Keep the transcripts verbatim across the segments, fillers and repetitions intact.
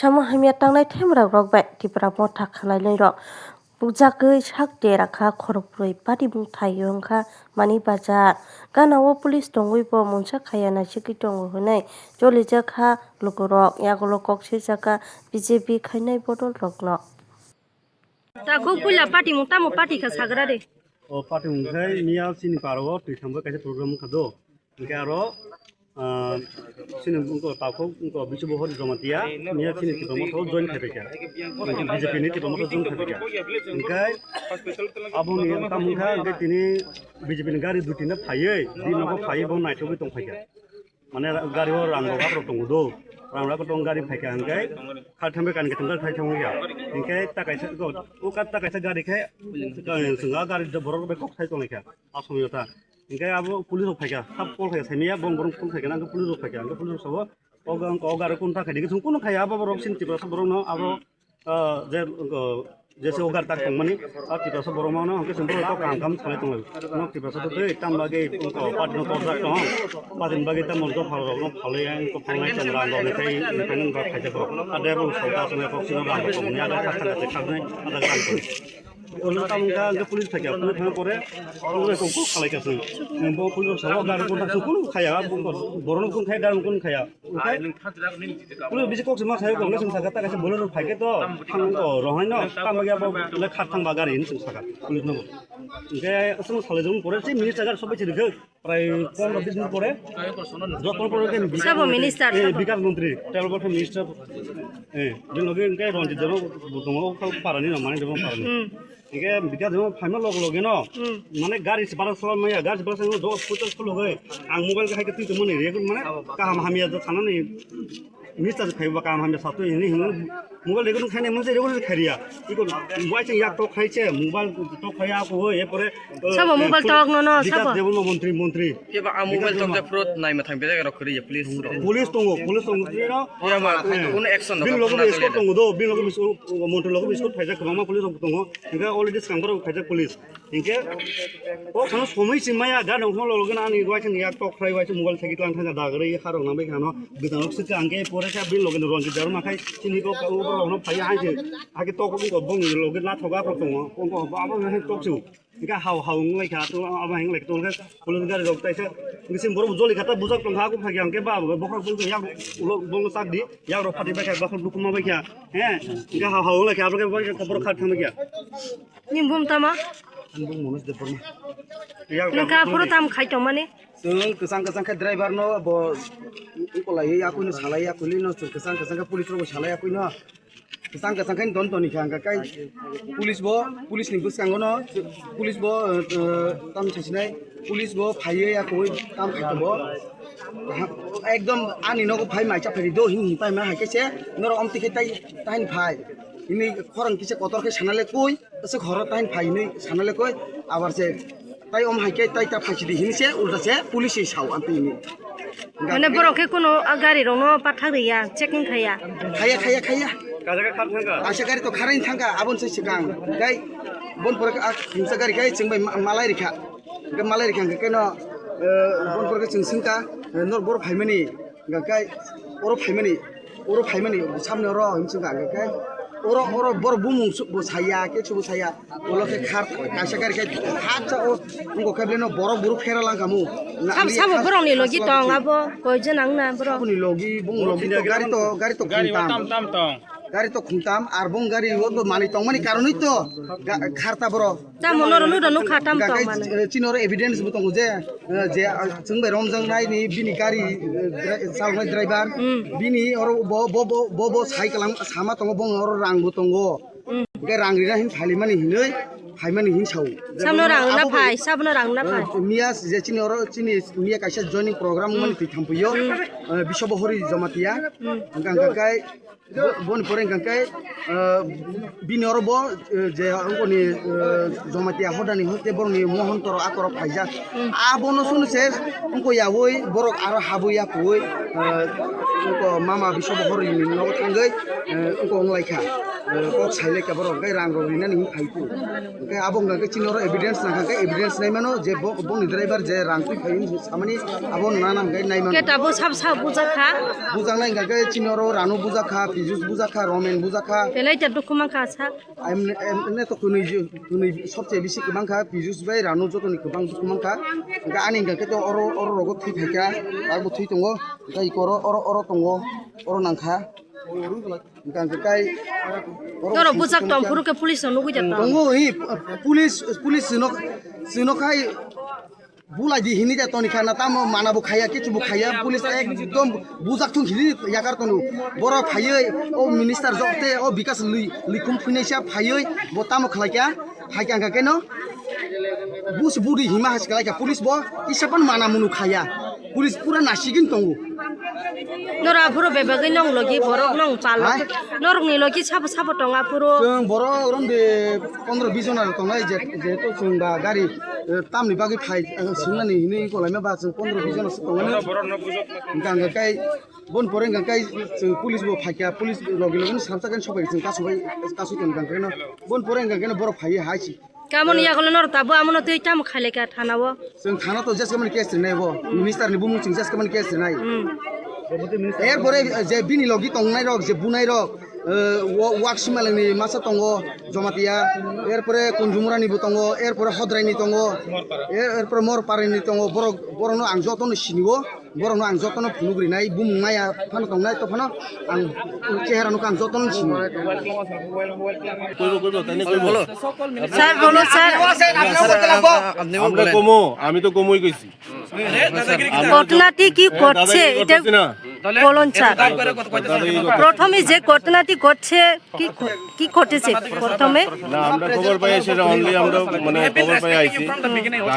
Samo hamya tangnai themrok rok bai Tipra motha khwlainai rok bujagwi sak dera kha khorokbrwi pati bwthai wngkha mani bajar. Gana o police tongwi bo mungsa khaya naisigwi tongo hwnwi cholijak kha lukurok. Yagulo kok swijak kha B J P khainai bodol rokno. Takhuk puila party mung tamo party kha sagra de. O party mung khai miya chini paro twi thangbo kaisa program wngkha do. Hingke aro, ah, chini wngkha takhuk wngkha Bisu Bohor Jamatia, miya chini Tipra Motha join khai paikha. Hingke B J P ni Tipra Motha join khai paikha. Hingke aboni tamo wngkha hingke tini B J P ni gari duti no phaiwi, di nogo phaiwi bo naithogwi tong phaikha. Mane gari o rang rok rok tongo do. Rang rok tong gari phaikha hingke kha thambe kan ke tong gari phai thangwi ya. Hingke ta kaisa ko o ka ta kaisa gari khe swnga gari borok bai kok sai tongkha. Asomyo ta. Hingke abo police rok phaikha. Sab call khaikha saimaya bong borok call khaikha nang police rok phaikha. Hingke police rok sabo o ga o gari kun ta khaidi khe kunu khaya abo borok sin Tiprasa borok no abo Ah, je, ah, jese o gari tak tongmani, ah, Tiprasa borok mano, hingke chwng borok kaham kaham salai tonglai. Nok Tiprasa to tei, tam bagwi, oh, party no torjak tong, party ni bagwi tamo jopha rok no phalwi, ang kok phalnai chwng rang rok ni tei, ni tei nang rok khaijak rok. Ah, driver rok salta aswk nai kok sino rang rok tongmani, ah, kha kha kha kha nai, ah, rang rok. Olo tamo wngkha, hingke police phaikha, police phaina pore, police rok kok khalai kha chwng. Bo police rok sabo, gari rok kunu khaya, borok no kunu khaya, gari rok kunu khaya. Oke? Police bisi kok se ma sayo, kok se saka ta kaisa bolero phaikhe to, thang to, rohai no, tamo ya bo, le khat thang ba gari hin saka, police no. Oke, asung salai jong pore, se minister gar sobai chiri khe, prai pondro bis din pore, dos pondro pore ke Sabo minister, eh, sabo. Bikas montri, travel minister, eh, din loge ke Ranjit Debbarma, butongo, parani no, mani Debbarma parani. Hmm. Hingke bikha jemo phaima log loge no, hmm, mane gari se bara sola maya, gari se bara sola do puto khulugwi ang mobile khe hai khe twi tongmani re mane kaham hamya da sanani minister phaiba kaham hamya satwi hini hini mobile re khaini manje re khaiya iko bai se yak tok khai se mobile tok khaiya ko e pore. Sabo mobile tok no no sabo. Debbarma montri montri. Keba ang mobile tok ja phuru naima thang bejak rok khri ya police rok. Police tongo, police tongo. Keba ma khai to kono action rok. Bin logo biskot tongo do, bin logo biskot montri logo biskot phaijak kwbangma police rok tongo. Hingke already swkang borok khaijak police. Hingke o khano somoi se maya ga nong kholo loge ani waisa ni yak tok khrai waisa mobile thagi tlang thanga dagre ye kharok nang bai khano gitang rok sika hingke pore kha bin loge ni Ranjit Debbarma khai chini ko ka ubro no phai hai se hake tok ko bong ni loge na thoga ko tongo ko ko abo hai tok su hingke hau hau nglai kha to abo hai nglai to hingke police gari rok taisa ngisin borok joli kha ta bujak tong kha ko phagi hingke ba bokhok bol yak ulo bol sak di yak rok phati bai kha bokhok dukuma bai kha he hingke hau hau nglai kha abo ke bai kha borok kha thang kha. Ni bum tama? Ang bung Manoj Debbarma. Nungkha phuru tam khai tongmani? Chwng kwchang kwchang khe driver no bo ukolai yakui no salai yakui no chwng kwchang kwchang khe police rok bo salai yakui no kwchang kwchang khe don toni kha hwnka kai police bo police ni bwskango no police bo tam sasinai police bo phaiwi yakui tam khai tongo ekdom ani nogo phai mai cha phai do hin hin pai ma hai khe se norok om tikhe tai tai phai ini khorang kisa kotor khe sana le koi. Aswk horo tahin phai hinwi sana le koi abar se tai om hai khe tai ta phai sidi hinwi se ulta se police se sao amtwi hinwi. Mane borok khe kuno a gari rok no pathak riya checking khaiya. Khaiya khaiya khaiya. Kaisa gari to kharai thangka abon se swkang kai bon pore a khumsa gari kai chwng bai ma- malai rikha. Hingke malai rikha hingke keno bon pore chwng swngka nor bor phaimani hingke oro phaimani oro phaimani samni oro hinwi swngka hingke oro oro bor bumung bo saya khe subo saya. Ulo khe khar kaisa gari khe khatsa o wngkha khe beleno borok buru phera langkha mu. Sabo sabo borokni logi tong abo koijon ang na borok. Aboni logi bung logi to gari to gari to khungtam. Gari to khungtam ar bung gari o to manwi tongmani karonwi to kharta borok. Tamo noro nudo nukha tam tong mani. Chini oro evidence bo tongo je je chwng bai romjak nai ni bini gari chaloknai driver bini oro bo bo bo bo sai kalang sama tongo bung oro rang bo tongo. Hingke rang rina hin phalimani hinwi phaimani hin sao. Sabno rang rina phai, sabno rang rina phai. Miya je chini oro chini miya kaisa joining program mani twi thampui o. Bisobo hori Jamatia. Hingke hingke kai boni pore hingke kai bini oro bo je angkoni Jamatia hodani hote boroni mohon toro akoro phaijak. Abono sunu se wngkha yawi borok aro habwi yakwui wngkha mama bisobo horni nogo thangwi wngkha wnglaikha kok sailaikha borok hwnkhe rang rok rinani hinwi phaiphuru hwnkhe abo wngkha khe chini oro evidence nangkha khe evidence naimano je bo boni driver je rang twi phai hinwi samani abo nana hwnkhe naimano. Khe tabuk sab sab bujakha. Bujaknai hwnkha khe chini oro rano bujakha. Jus bujakha, Romen bujakha. Belai ta dukhu mankha sa. Em, em, ne to kunui ju-, kunui sobse bisi kwbangkha, Pijus bai Ranu jotoni kwbang dukhu mankha. Hingke ani hingke to oro, oro rogo thwi phaikha, abo thwi tongo. Hingke oro, oro, oro tongo, oro nangkha. Hingke hingke kai oro Norok bujak tong phuru khe police no nugwi jak tong. Tongo, hi, police, police sino, sino khai. Bulai di hini de toni khana tamo mana bo khaya, kichu bo khaya, police ekdom bujak thung hini yakar tonu. Boro phayoi, o minister jokte, o Bikas lui, lui kum phuinai sa phayoi, bo tamo khlai kya, hai kya keno. Bus budi hima has khlai kya, police bo isapan mana munu khaya. Police pura nasigin tongo. Nora phuru bebagwi nong logi borok nong palo. Hai? Norok ni logi sabo sabo tonga phuru. Chwng borok rom de pondro bis jona tongnai je, jehetu chwng ba gari, eh, tamni bagwi phai, eh, swngmani hinwi kolaima ba chwng pondro bis jona se tongnai. Hingka hingka kai bon pore hingka kai chwng police bo phaikya, police logi logi no sarta kan sobai chwng kasu bai, kasu tong hingka kai no bon pore hingka kai no borok phai hai si. Kamoni yagulo nor tabo amono tei tamo khaileka thana o. Chwng thana to just kamani case rinai bo. Minister ni bumung chwng just kamani case rinai. Hmm. Erpore je bini logi tongnai rok, je bunai rok, eh, wa-, wak simalangni masa tongo Jamatia, erpore Kunjumurani bo tongo, erpore Hodraini tongo, er-, erpore Morparani tongo, borok, borokno ang jotono sinio. Borokno ang jotono phunuk rinai, bumung maya phano tongnai, to phano ang chehara nukha ang jotono sini. কইবো, কইবো, তাই না কইবো। স্যার, বলো, স্যার। আপনি আমরা বলেন। কমো, আমি তো কমই কইছি। ঘটনাটি কি এ, ঘটছে, দাদাগিরি এটা করতেছি না। বলুন, স্যার। দাদাগিরি করতেছি না। প্রথমে যে ঘটনাটি ঘটছে, কি ঘ-, কি ঘটেছে প্রথমে? না, আমরা খবর পাই সেটা only আমরা মানে খবর পাই আইছি।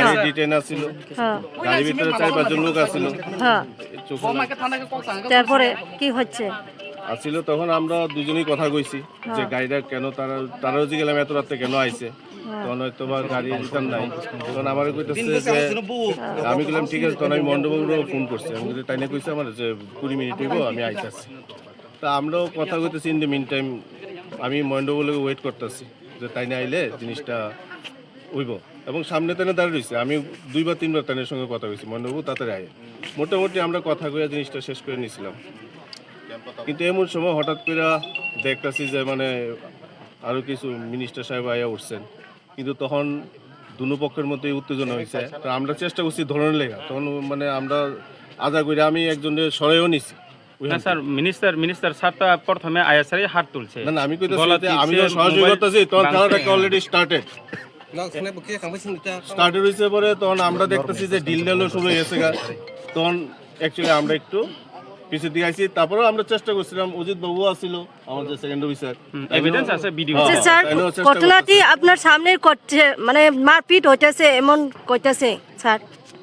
গাড়ি ডিটেন আছিল। হ্যাঁ। গাড়ির ভিতরে চার পাঁচজন লোক আছিল। হ্যাঁ। চোখে না। তারপরে কি হচ্ছে? আছিল তখন আমরা দুজনেই কথা কইছি যে হ্যাঁ। গাড়িটা কেন তারা, তারাও যে গেলাম এত রাতে কেন আইছে? হ্যাঁ। তখন হয়তো বা গাড়ি দিতাম নাই। তখন আমারে কইতেছে যে আমি কইলাম, "ঠিক আছে, তখন আমি মহেন্দ্রবাবুরও ফোন করছি।" আমি কইছি, "তাই না কইছে আমার যে কুড়ি মিনিট হইব, আমি আইতাছি।" তা আমরাও কথা কইতেছি, in the meantime আমি মহেন্দ্রবাবুর লগে ওয়েট করতেছি যে তাই না আইলে জিনিসটা হইব। এবং সামনে তাই না দাঁড়িয়ে রয়েছে, আমি দুইবার তিনবার তাদের সঙ্গে কথা কইছি, মহেন্দ্রবাবু তাড়াতাড়ি আয়। মোটামুটি আমরা কথা কইয়া জিনিসটা শেষ করে নিয়েছিলাম। কিন্তু এমন সময় হঠাৎ করে দেখতেছি যে মানে আরও কিছু মিনিস্টার সাহেব আইয়া উঠছেন, কিন্তু তখন দুনো পক্ষের মধ্যে উত্তেজনা হয়েছে। তো আমরা চেষ্টা করছি ধরনের লেখা, তখন মানে আমরা আজা করে আমি একজনকে সরাইও নিছি। না স্যার, মিনিস্টার, মিনিস্টার স্যার তো প্রথমে আয়া স্যারই হাত তুলছে। না, না, আমি কইতেছি গলা যে আমি টিপছে, যখন সরাসরি মোবাইল করতেছি, তখন ভাঙছে। খেলাটা already started। স্টার্টেড হয়েছে পরে তখন আমরা দেখতেছি যে ডিল ডিলও শুরু হয়ে গেছে গা। তখন actually আমরা একটু পিছের দিকে আইছি। তারপরেও আমরা চেষ্টা করছিলাম, অজিত বাবুও আছিল, আমার যে সেকেন্ড অফিসার। হুম, তাইও এভিডেন্স আছে, ভিডিও। হ্যাঁ, আচ্ছা, স্যার, তাইও চেষ্টা ঘটনাটি করতেছে। আপনার সামনে ঘটছে, মানে, মারপিট হইতেছে, এমন কইতেছে, স্যার?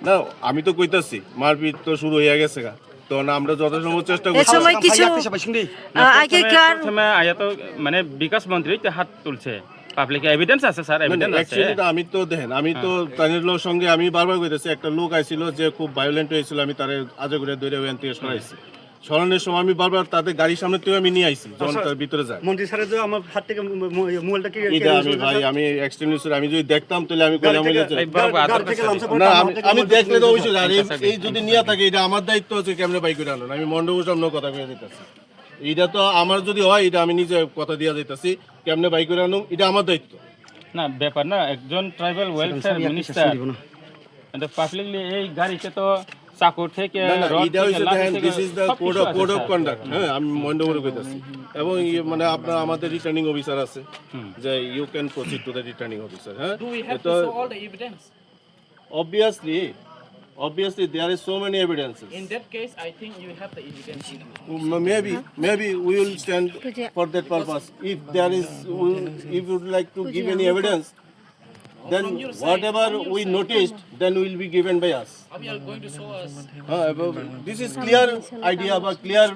না, আমি তো কইতাছি, মারপিট তো শুরু হয়ে গেছে গা। তখন আমরা যথাসম্ভব চেষ্টা এ করছি। সময় কিছু, আহ, আগেকার প্রথমে আয়া তো, মানে, বিকাশ মন্ত্রী তো হাত তুলছে, পাবলিক এভিডেন্স আছে, স্যার, না, না, এভিডেন্স আছে। Actually তো আমি তো দেখেন, আমি তো হ্যাঁ। তাদের লোক সঙ্গে আমি বারবার কইতেছি, একটা লোক আইছিল যে খুব ভায়োলেন্ট হয়েছিল, আমি তারে আজে করে ধরে ওখান থেকে সরাইছি। সরানোর সময় আমি বারবার তাদের গাড়ির সামনে থেকে আমি নিয়ে আইছি, যখন আচ্ছা, তার ভিতরে যায়। মন্ত্রী স্যারের যে আমার হাত থেকে মো-, মো-, মোবাইলটা কি এটা আমি ভাই, আমি এক্সট্রেমলি সরি, আমি যদি দেখতাম তাহলে আমি গাড়ি কইলাম থেকে, হইলে যে গাড়ি, গাড়ি থেকে লামছে না, পড়ে আমি, আমার আমি দেখলে তো অবশ্যই জানি, এই, এই যদি নিয়ে থাকে, এটা আমার দায়িত্ব আছে, কেমনে বাই করে আনবেন? আমি মণ্ডপ সামনে কথা কয়ে দিতেছি। এটা তো আমার যদি হয়, এটা আমি নিজে কথা দিয়ে যাইতেছি, কেমনে বাই করে আনুম, এটা আমার দায়িত্ব। না, ব্যাপার না, একজন ট্রাইবাল ওয়েলফেয়ার মিনিস্টার, এটা পাবলিকলি এই গাড়িতে তো চাকু থেকে, না, না, রড এটা থেকে, হইছে লাঠি দেখেন, থেকে this is the সব code কিছু of, আছে, code of স্যার। Conduct, হ্যাঁ, আমি মহেন্দ্রপুরে কইতাছি। এবং ইয়ে, মানে, আপনার আমাদের রিটার্নিং অফিসার আছে, হুম। যে you can proceed to the returning officer, হ্যাঁ? Do we have এটা to show all the evidence? Obviously, obviously, there is so many evidences. In that case, I think you have the evidence. M-, maybe, maybe we will stand for that purpose. If there is, we, if you would like to give any evidence, then whatever we noticed, then will be given by us. How you are going to show us? Uh, this is clear idea বা clear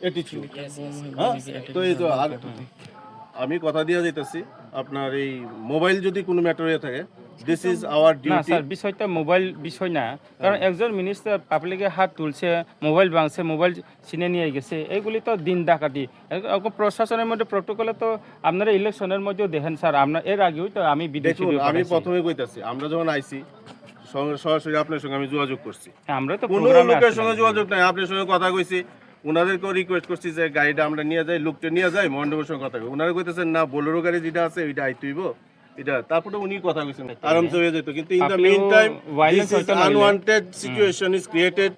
attitude. Yes, yes. হ্যাঁ? তো এই তো, আর আমি কথা দিয়ে যাইতেছি, আপনার এই মোবাইল যদি কোনো ম্যাটার হয়ে থাকে, this is our না, duty। স্যার, বিষয়টা মোবাইল বিষয় না, কারণ হ্যাঁ। একজন মিনিস্টার পাবলিকে হাত তুলছে, মোবাইল ভাঙছে, মোবাইল ছিনে নিয়ে গেছে, এগুলি তো দিন ডাকাতি। এরকম প্রশাসনের মধ্যে প্রোটোকলে তো আপনারা ইলেকশনের মধ্যেও দেখেন, স্যার, আপনার এর আগেও তো আমি ভিডিও দেখুন, টিডিও আমি পাঠাইছি। প্রথমে কইতাছি, আমরা যখন আইছি, সঙ্গে সরাসরি আপনার সঙ্গে আমি যোগাযোগ করছি। হ্যাঁ, আমরা তো কোনো প্রোগ্রামে লোকের আছি সঙ্গে না। যোগাযোগ নাই, আপনার সঙ্গে কথা কইছি, ওনাদেরকেও রিকোয়েস্ট করছি যে গাড়িটা আমরা নিয়ে যাই, লোকটা নিয়ে যাই, মহেন্দ্রবাবুর সঙ্গে কথা বলি। ওনারা কইতেছেন, "না, বোলেরো গাড়ি যেটা আছে, ওইটা আইতে হইব।" এটা, তারপরে উনি কথা কইছেন। আরামসে হয়ে যেত, কিন্তু in the আপনিও meantime, violence this is হয়তো নইলে। Unwanted situation is created।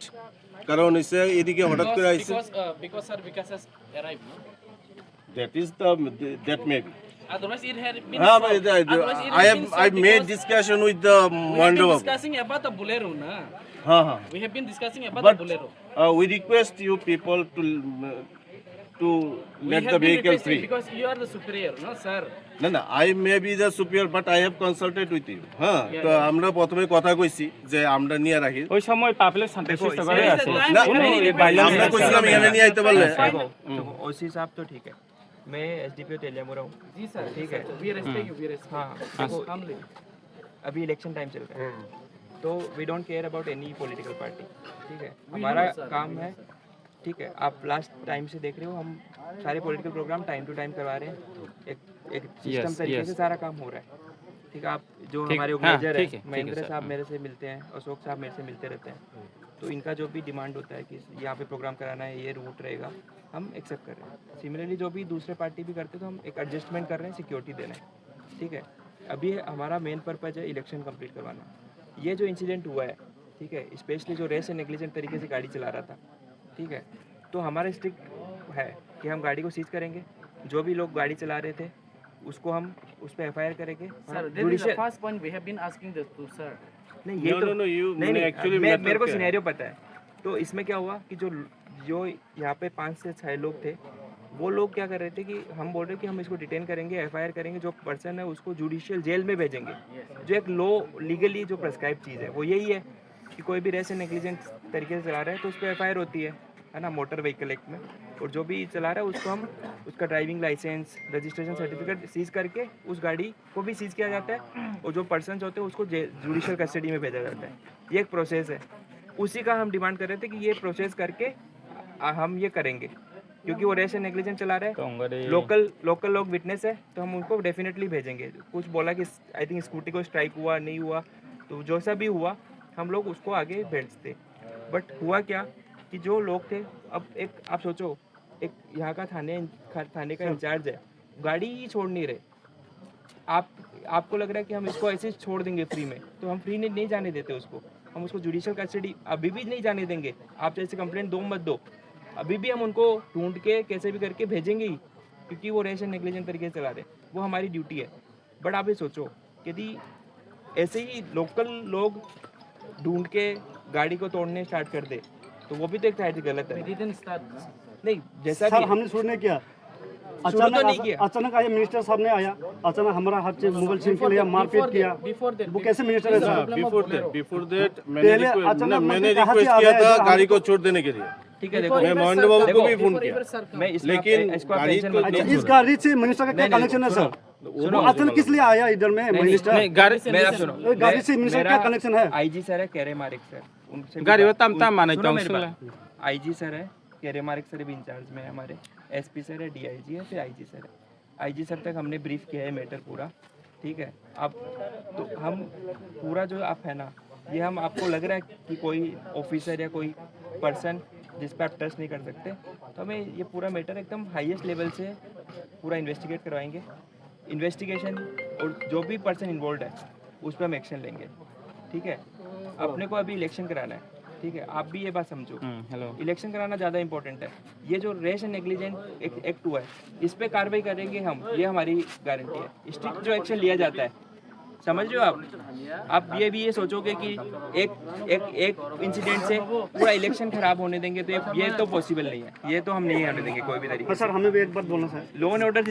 কারণ হচ্ছে এদিকে হঠাৎ করে আইছে। Because, uh, because, sir, Vikas has arrived, no? That is the, that may be. Otherwise, it had been হ্যাঁ, solved. ভাই, I, otherwise, it I had have, been I solved made because discussion with the we have been মহেন্দ্রবাবু। Discussing about the Bolero, na? হ্যাঁ, হ্যাঁ। We have been discussing about But, the Bolero. Uh, we request you people to, uh, to let the vehicle free. We have been requesting because you are the superior, no, sir? না, না, I may be the superior, but I have consulted with you. হ্যাঁ, yeah, তো yeah। আমরা প্রথমে কথা কইছি যে আমরা নিয়ে রাখি। ওই সময় পাবলিক শান্তিশিষ্ট দেখো, করে আছে। না, আমরা কইছিলাম এখানে নিয়ে আইতে পারলে। देखो, হুম। तो ओसी साहब तो ठीक है, मैं एसडीपीओ तेलियामुरा हूँ। जी सर, ठीक है। We respect you, we respect। हाँ, देखो, अभी इलेक्शन टाइम चल रहा है, तो we don't care about any political party, ठीक है। हमारा काम है, ठीक है, आप लास्ट टाइम से देख रहे हो, हम सारे political program time to time करवा रहे हैं। एक, एक सिस्टम तरीके से सारा काम हो रहा है, ठीक है। आप जो हमारे ऑर्गेनाइजर है, महेंद्र साहब मेरे से मिलते हैं, अशोक साहब मेरे से मिलते रहते हैं, तो इनका जो भी डिमांड होता है कि यहाँ पे प्रोग्राम कराना है, ये रूट रहेगा, हम एक्सेप्ट कर रहे हैं। सिमिलरली जो भी दूसरे पार्टी भी करते हैं, तो हम एक एडजस्टमेंट कर रहे हैं, सिक्योरिटी देना है, ठीक है। अभी हमारा मेन पर्पज है इलेक्शन कंप्लीट करवाना। ये जो इंसिडेंट हुआ है, ठीक है, स्पेशली जो रैश एंड नेग्लिजेंट तरीके से गाड़ी चला रहा था, ठीक है, तो हमारा स्ट्रिक्ट है कि हम गाड़ी को सीज करेंगे, जो भी लोग गाड़ी चला रहे थे उसको हम उस पर एफआईआर करेंगे। Sir, this is the first point we have been asking this to sir। नहीं, ये तो नहीं, नहीं, मैं, मेरे को सिनेरियो पता है। तो इसमें क्या हुआ कि जो जो यहाँ पे पाँच से छः लोग थे, वो लोग क्या कर रहे थे कि हम बोल रहे कि हम इसको डिटेन करेंगे, एफआईआर करेंगे, जो पर्सन है उसको जुडिशियल जेल में भेजेंगे। जो एक लॉ, लीगली जो प्रेस्क्राइब चीज़ है वो यही है कि कोई भी रैश एंड नेग्लिजेंट तरीके से चला रहा है तो उस पर एफआईआर होती है, है ना, मोटर व्हीकल एक्ट में। और जो भी चला रहा है उसको हम, उसका driving licence, registration certificate seize करके उस गाड़ी को भी सीज किया जाता है और जो पर्सन होते हैं उसको जुडिशियल कस्टडी में भेजा जाता है। ये एक प्रोसेस है, उसी का हम डिमांड कर रहे थे कि ये प्रोसेस करके आ, हम ये करेंगे, क्योंकि वो रैश एंड नेग्लिजेंट चला रहे हैं। लोकल लोकल लोग विटनेस है, तो हम उनको डेफिनेटली भेजेंगे। कुछ बोला कि आई थिंक स्कूटी को स्ट्राइक हुआ, नहीं हुआ, तो जैसा भी हुआ हम लोग उसको आगे भेजते। बट हुआ क्या कि जो लोग थे, अब एक आप सोचो, एक यहाँ का थाने, थाने का इंचार्ज है, गाड़ी ही छोड़ नहीं रहे। आप, आपको लग रहा है कि हम इसको ऐसे ही छोड़ देंगे फ्री में, तो हम फ्री नहीं, नहीं जाने देते उसको। हम उसको जुडिशियल कस्टडी अभी भी नहीं जाने देंगे। आप जैसे कंप्लेंट दो मत दो, अभी भी हम उनको ढूंढ के कैसे भी करके भेजेंगे ही, क्योंकि वो रैश एंड नेग्लिजेंट तरीके से चला रहे, वो हमारी ड्यूटी है। बट आप ये सोचो, यदि ऐसे ही लोकल लोग ढूंढ के गाड़ी को तोड़ने स्टार्ट कर दे, तो वो भी तो एक साइड से गलत है। नहीं, जैसा सर, भी हमने शुरू नहीं किया। शुरू तो अचानक नहीं किया। अचानक आया, मिनिस्टर साहब ने आया, अचानक हमारा हाथ से मोबाइल छीन के लिया, मारपीट किया। वो कैसे मिनिस्टर है sir? Before that, before that, मैंने पहले रिक्वेस्ट, अचानक ना, मंत्री मैंने कहाँ से रिक्वेस्ट आ किया गया था इधर गाड़ी हमको को छोड़ देने के लिए। ठीक है, देखो, मैं महेंद्र बाबू को भी फोन किया। मैं इसको आप, लेकिन इसको आप गाड़ी टेंशन को मत लीजिए। इस गाड़ी से मिनिस्टर का क्या कनेक्शन है सर? वो अचानक किस लिए आया इधर में मिनिस्टर? नहीं, गाड़ी से मिनिस्टर का क्या कनेक्शन है? आईजी सर है, केरे मारिक सर, उनसे भी गाड़ी बात, वो तम तम माने सुनो मेरी बात। आईजी सर है, केरे मारिक सर भी इंचार्ज में है हमारे, एसपी सर है, डीआईजी है, फिर आईजी सर है। आईजी सर तक हमने ब्रीफ किया है मैटर पूरा, ठीक है। अब तो हम पूरा जो आप है ना, ये हम आपको लग रहा है कि कोई ऑफिसर या कोई पर्सन जिस पे आप ट्रस्ट नहीं कर सकते, तो हमें ये पूरा मैटर एकदम हाईएस्ट लेवल से पूरा इन्वेस्टिगेट करवाएंगे। इन्वेस्टिगेशन और जो भी पर्सन इन्वॉल्व है उस पर हम एक्शन लेंगे, ठीक है। अपने को अभी इलेक्शन कराना है, ठीक है, आप भी ये बात समझो। हेलो। इलेक्शन कराना ज़्यादा इंपॉर्टेंट है। ये जो रैश एंड नेग्लिजेंट एक्ट हुआ है, इस पे कार्रवाई करेंगे हम, ये हमारी गारंटी है। स्ट्रिक्ट जो एक्शन लिया जाता है, समझ रहे हो आप? आप ये भी ये सोचोगे कि एक एक एक इंसिडेंट से पूरा इलेक्शन खराब होने देंगे, तो ये, ये तो पॉसिबल नहीं है, ये तो हम नहीं होने देंगे कोई भी तरीके से। सर, हमें भी एक बात बोलना सर। Law and order